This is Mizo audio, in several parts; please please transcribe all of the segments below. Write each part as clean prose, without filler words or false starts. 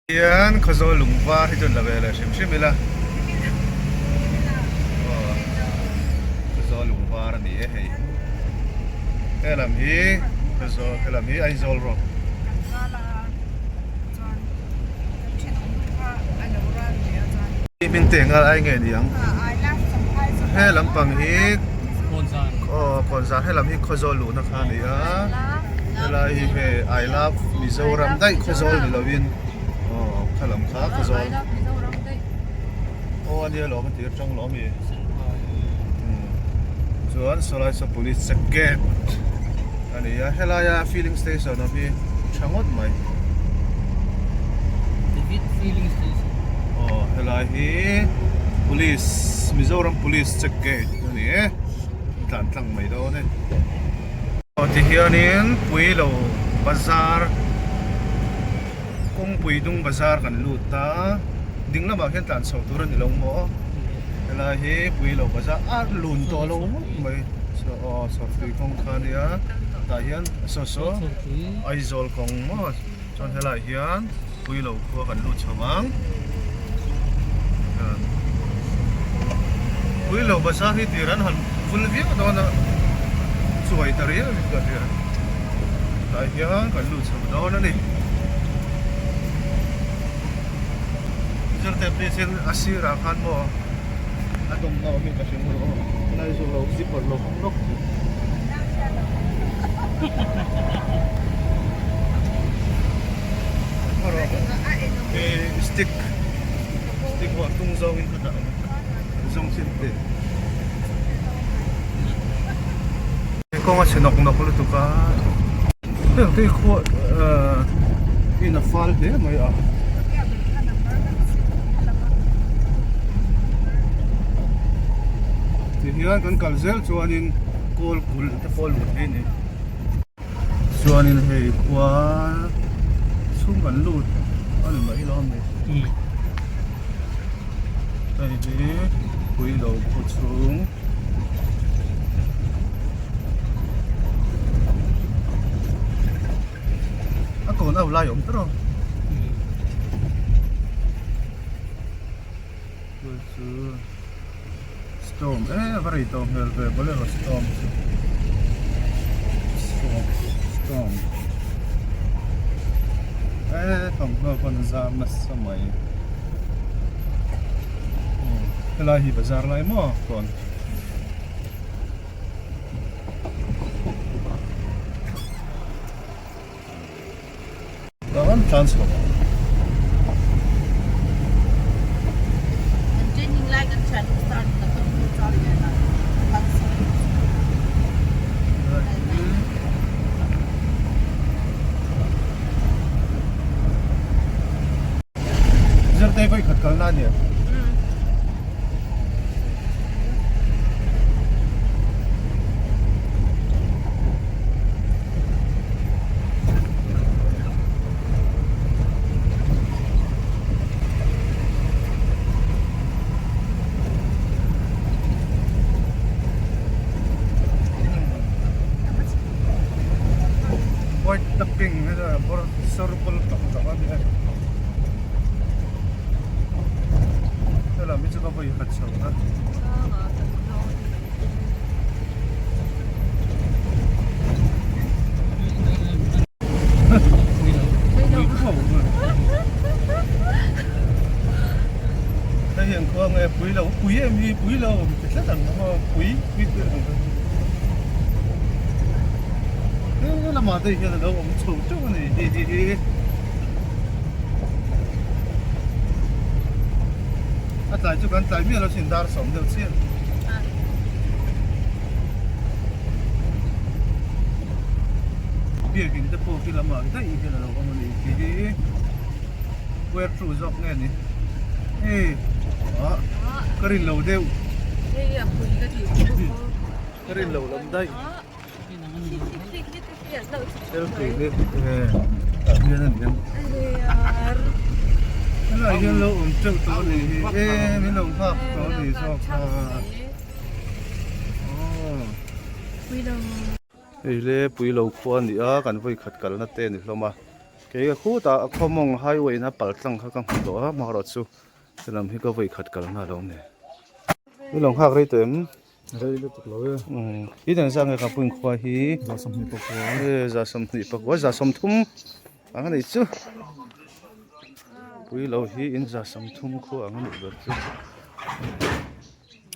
Hian Khawzawl lungvar hi chu an la ve leh hrim hrim ila. Aw Khawzawl lungvar a ni e hei. He lam hi Khawzawl he lam hi Aizawl road. Hming te enga ai nge ni ang. He lampang hi aw Kawnzar he lam hi Khawzawl luhna kha a ni a. Helai hi hei I love Mizoram daih Khawzawl ni lovin aw kha lam kha Khawzawl aw a nia lawm a tir tang lawm i chuan sawlai saw police check gate a ni a helaia filling station awm hi tha ngawt mai David filling station aw helai hi police Mizoram police check gate a ni e tlan tlang mai dawn e. Aw ti hianin Puilo bazar kawngpui dung bazar kan lut a ding lamah khian tlan chho tur a ni lo maw helai hi Puilo bazar a lun tawh lo ngawt mai aw chhawrtui kawng kha a nia tah hian saw saw Aizawl kawng maw chuan helaiah hian Puilo khua kan lut chho ang Puilo bazar hi tir an han vul viau dawn a chuai ta riau in ka hria tah hian kan lut chho dawn a ni Zirte please in a sirah khan maw a dawmna awm in ka hre maw aw helai zawk lo zipper lo hawng lawk. Stick stick ho a tung zawngin ka dah ang zawng chin te kawng a chhe nawk nawk lutuk a heng te hi khua in a fal hle mai a tihian kan kal zel chuanin kawl kulh te pawh a lut thei a ni. Chuanin hei khua chhung kan lut a ni mai lo ami hei hi Puilo khaw chhung a kawn au lai awm tawrh a chu. Storm e va rei tawh hmel ve bolero storm chu storm e thawmhnaw pawn a zar nasa mai helai hi bazar lai maw kawn Kan tlan chho ang. Kan training lai kan thian star ka tawng tu char ve la kan sawi. Zirtei vawi khat kalna a nia. White na pink circle tak tak a nia. Helam hi chu ka vawi khat chho a. Hei hian khua nge pui lo pui em hi pui lo ti tlat ang maw pui pui pui ang he lamah te hian a lo awm chho teuh a ni hi hi hi. A tlai chu kan tlai miah lo sin dar sawm deuh chiah. Biakin te pawh khi lamah daih hian a lo awm a ni tih hi where true zawk nge ni e ah ka rin lo deuh ka rin lo lam daih Selfie hi tah hian a ni ang helaiah hian lo awm teuh tawh a nih hi e min lo nghak tawh a nih zawk kha aw hei le Puilo khua a ni a kan vawi khat kalna te a ni hlawm a. Kei ka khutah a khawmawng highway in a pal tlang kha ka hmu tawh a, amaherawhchu helam hi ka vawi khat kal nghal lo a ni. I lo nghak rei tawh em? Rei lutuk lo e. I dan zah nge ka pu inkhua hi? 28. E 28 30 ang a nih chu. Pui lo hi in 30 khua ang a nih ber chu.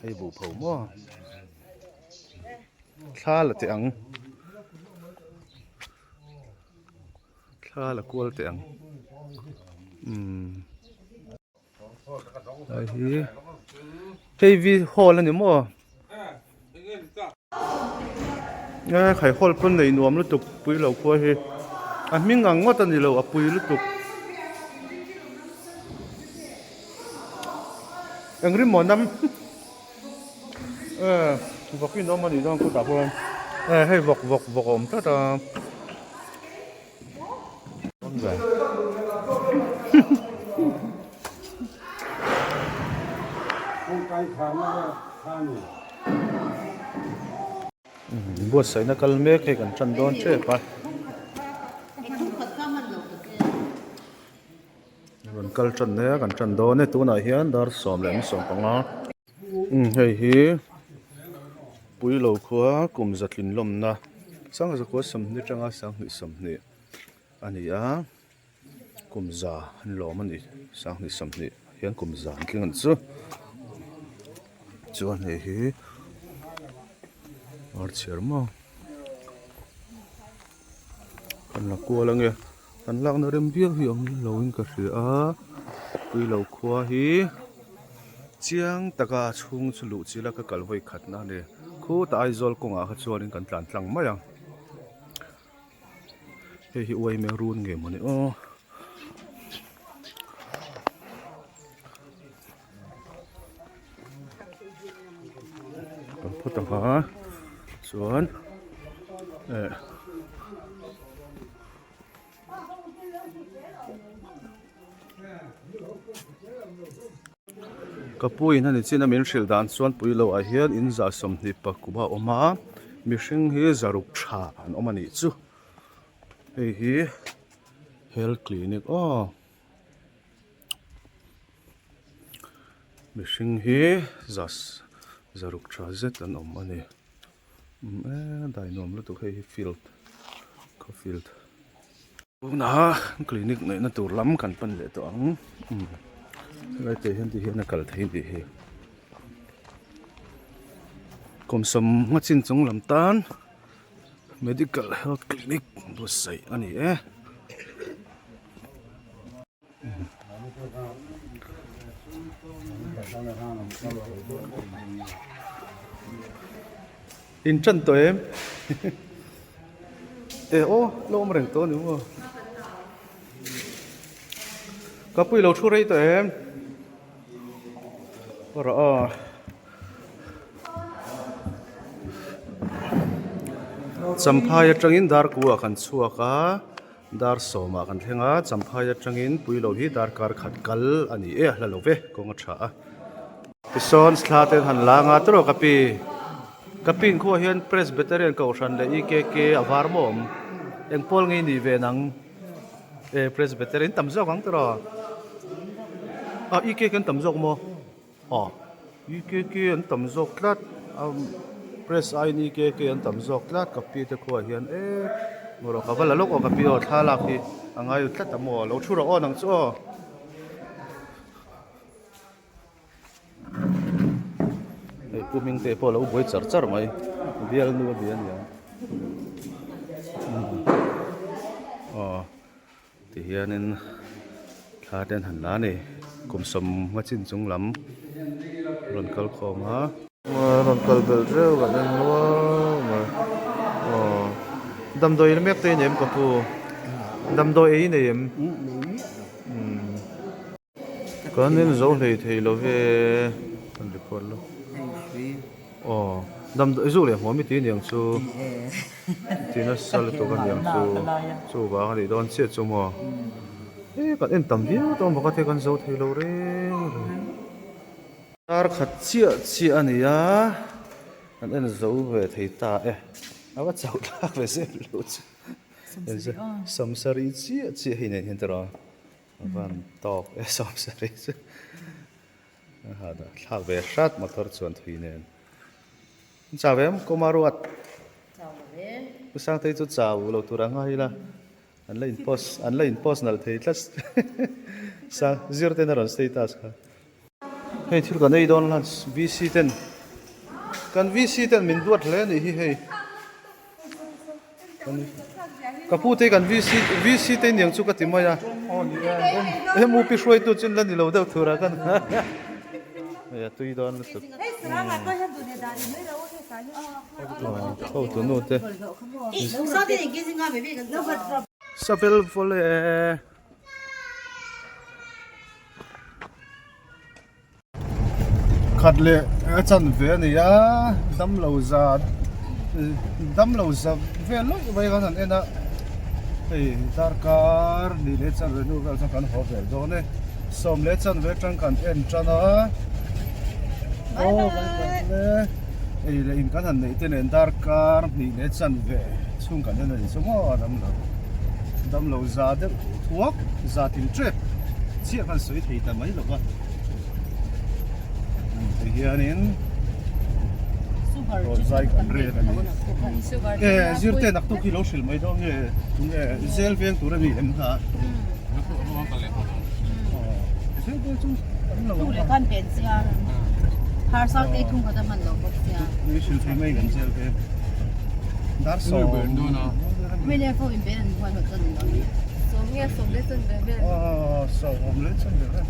Hei buh pho maw? Thla la teh ang. Thla la kual teh ang. Umm. Lai hi hei vi hall a ni maw? E khai hall pawn nei nuam lutuk pui lo khua hi a hming ang ngawt a ni lo a pui lutuk. Eng rim maw nam e vawk in awm a nih dawn khutah khuan e hei vawk vawk vawk a awm tlat a. Buatsaihna kal mek hei kan tan dawn tep a. Rawn kal tan mek a kan tan dawn e tunah hian dar 15. Hei hi Puilo khua kum zatlin lawmna Sangzakua 20 atanga 20 a ni a kum za an lawm a ni 2020 hian kum za an tling ang chu chuan hei hi archhiar maw kan la kual ange kan lakna rem viau hi awm lo in ka hria a Puilo khua hi chiang taka a chhung chu luh chila ka kal vawi khatna a ni khutah Aizawl kawngah kha chuanin kan tlan tlang mai ang. Hei hi uaime run nge mawni aw. Kan phawt ang a chuan eh Ka pu in a ni chin a min hrilh dan chuan pui loh ah hian in 29 a awm a mihring hi zaruk tha an awm a nih chu hei hi health clinic aw mihring hi za zaruk tha zet an awm a ni e dai nuam lutuk hei hi field khaw field. Tuna clinic neihna tur lam kan pan leh tawh ang helai te hian ti hian a kal thei tih hi kum sawmnga chin chung lam tan medical health clinic buatsaih a ni e. In tan tawh em? E aw lo awm reng tawh a ni maw? Ka pui lo thu rei tawh em? Rawh aw. Champhai atangin Darkua kan chhuak a. Dar sawmah kan thleng a, Champhai atangin Puilo hi darkar khat kal a ni e, a hla lo ve, kawng a tha a. Tisawn thla te han lang a, tawrh ka pi, ka pi inkhuah hian Presbyterian Kohhran leh EKK a var maw awm, eng pawl ngei ni ve nang e Presbyterian tam zawk ang tawrh a, EKK an tam zawk maw? Aw, EKK an tam zawk tlat a, press aiin EKK an tam zawk tlat ka pi te khuaah hian e maw ka va la lawk aw ka pi aw thla lak hi a ngai tlat a maw lo thu rawh aw nang chu aw. Hei pu hming te pawh a lo buai char char mai bialnu a bia aniang aw. Tihianin thla te an han la a ni kum sawmnga chin chung lam rawn kal khawm a. Rawn kal belh reuh kan en nual mai aw damdawi la mek te i nei em ka pu damdawi ei i nei em umm kan en zo hlei thei lo ve kan record lo. Aw, damdawi zuk leh hmuam i ti aniang chu, ti nasa lutuk aniang chu, chuvang a nih dawn chiah chu maw. He kan en tam viau tawh bawk a te kan zo thei lo reng reng. Dar khat chiah chiah a ni a, kan en zo ve thei ta e, a va chauh thlak ve zel lo chu. Sawmsarih chiah chiah hei nen hian tiraw a van tawk e sawmsarih chu a hah thlak ve hrat motor chuan thui nen chau em Kumaruat Pu Sangtei chu chau lo tur a ngai ila an la in post an la in post nalh thei tlat Sang zir ten a rawn status kha. Hei thil kan ei dawn lunch VC ten kan VC ten min duat hle a nih hi hei ka pu te kan VC VC te niang chu ka ti mai a MUP hruaitu chu la ni lo deuh thur a kan hei a tui dawn lutuk hotu nu te savel vawle. Khat leh a chan ve a ni a damlo za damlo za vel lawih mai khan an en a hei darkar nih leh chan ve hnu vel chuan kan haw vel dawn e sawm leh chan ve atang kan en tan a aw hei leh in kan han neih te nen darkar hnih leh chan ve chhung kan en a ni chu maw damlo damlo za deuh thuak za tin tep chiah khan sawi thei ta mai lo va ti hianin rawn zai kan rel a ni e zirte naktuk hi lo hrilh mai dawn nge tunge zel veng tur a ni em kha zel veng chu an lo ang ni hrilh thei mai kan zel veng dar sawm Sawm leh chan ve vel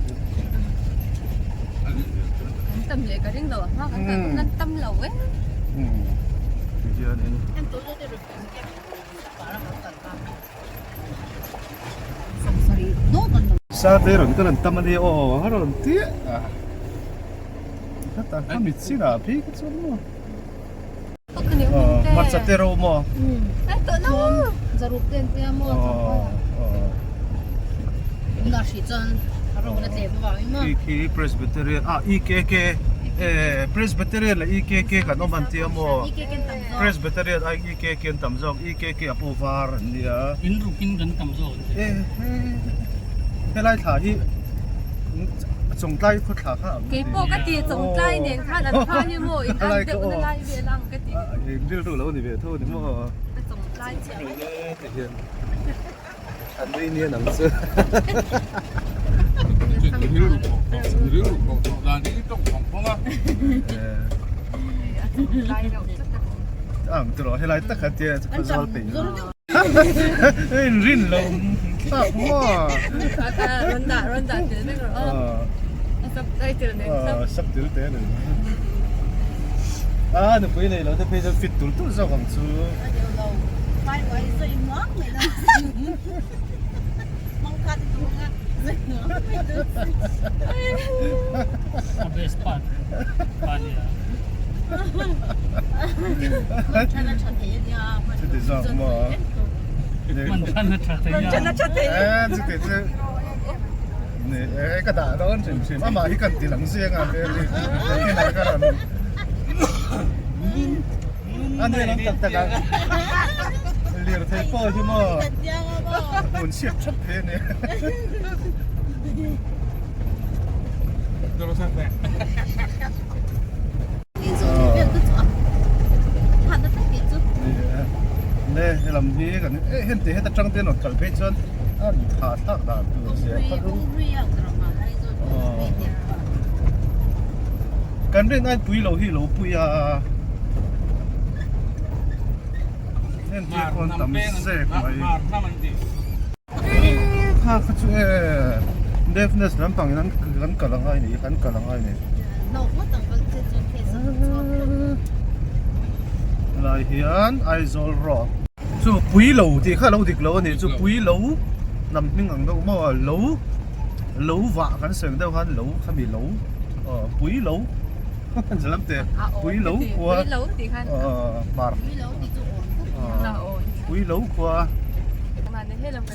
Kan tam leh ka ring lo a hma kan kal pawn kan tam lo e. Tihianin. Sate rawn kal an tam ania aw a rawn tiah a. Heta ka mit chinah phei kha chuan maw. Hmarcha te ro maw? Khi khi Presbyterian ah EKK eh Presbyterian leh EKK kan awm an tia maw? Presbyterian ai EKK an tam zawk EKK a pawh var an nia. In rukin kan tam zawk an tia. Helai thla hi Chawngtlai khaw thla kha ang. Keipawh ka ti Chawngtlai nen khan an kha hi maw in an deuh na lai vel ang ka ti. In rilru lo ni ve tho ni maw. Ka Chawngtlai chiah mai. Ti hian an nui nian ang chu. Rilru pawh tawh dan hi tawng phawng phawng a. A Chawngtlai deuh tlat a. Ang tiraw helai tak kha tia khawzawl peih. In rin lo thlak maw. Rawn dah rawn dah tel vek rawh aw. A subtitle nen sub. Subtitle te nen. A nupui nei lo te phei chuan fit tul tul zawk ang chu. A deuh lo. Pai uai zawi muang mai lo. Mang kha ti tur anga zawi muang mai lo. A best part pa nia. Than a tha thei ania. Chuti zawk maw. Man than a tha thei a. Eh chuti chu ni eh ka dah dawn hrim hrim amah hi kan ti lang zeng a hmel hi nakinah ka rawn a ni lam tak tak a lirthei pawh hi maw hmun chhiat thap thei a ni. Le helam hi kan eh heng tih heta tang te an rawn kal phei chuan a rawn thah thlak dan tur zia kha chu kan rin ai pui lo hi lo pui a heng te khawn tam zek mai. Kha kha chu e deafness lampang in an kal angai ni kan kal angai ni lai hian Aizawl road chu pui lo tih kha lo dik lo ani chu pui lo hnam hming ang deuh maw lo lo vah kan sawi ang deuh khan lo khami lo aw pui lo lam te pui lo khua hmar pui lo khua.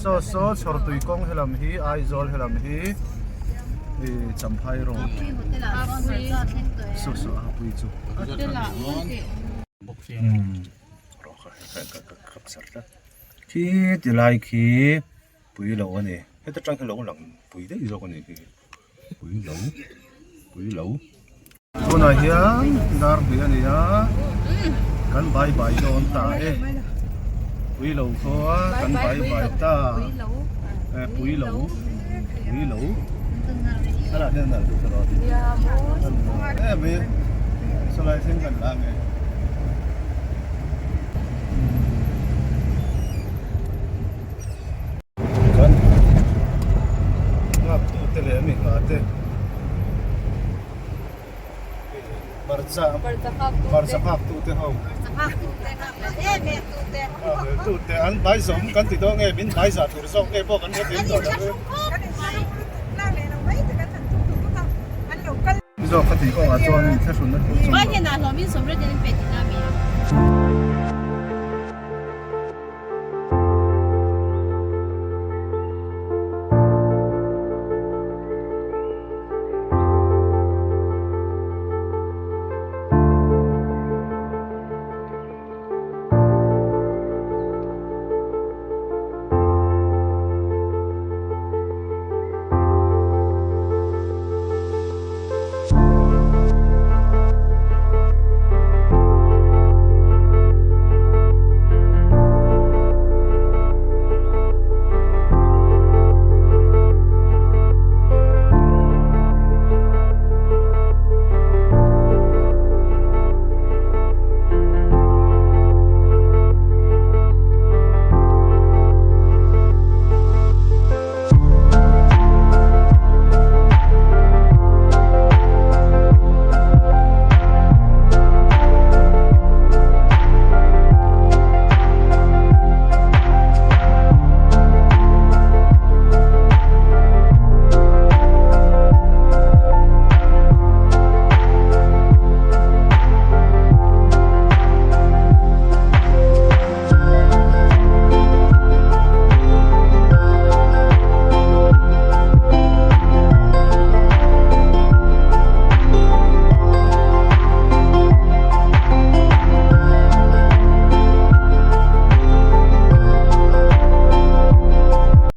Saw saw chhawrtui kawng helam hi Aizawl helam hi ih Champhai road saw saw a pui chu Khi ti lai khi pui lo a ni heta tang hian lo lang pui daih zawk a ni khi pui lo pui lo. Tunah hian dar hnih a ni a kan bai bai dawn ta e pui lo khaw a kan bai bai ta e pui lo pui lo thlalak hian a nalh duh tawh a ni em sawlai thleng kan la nge. Kan nghak tu te leh mi hna te hmarcha hmarcha nghak tu te ho tu te an bai zawm kan ti dawn nge min bai zah tur zawk nge pawh kan hre thiam tawh lo zawk ka tih kawngah chuan inthlahrunna tur chu.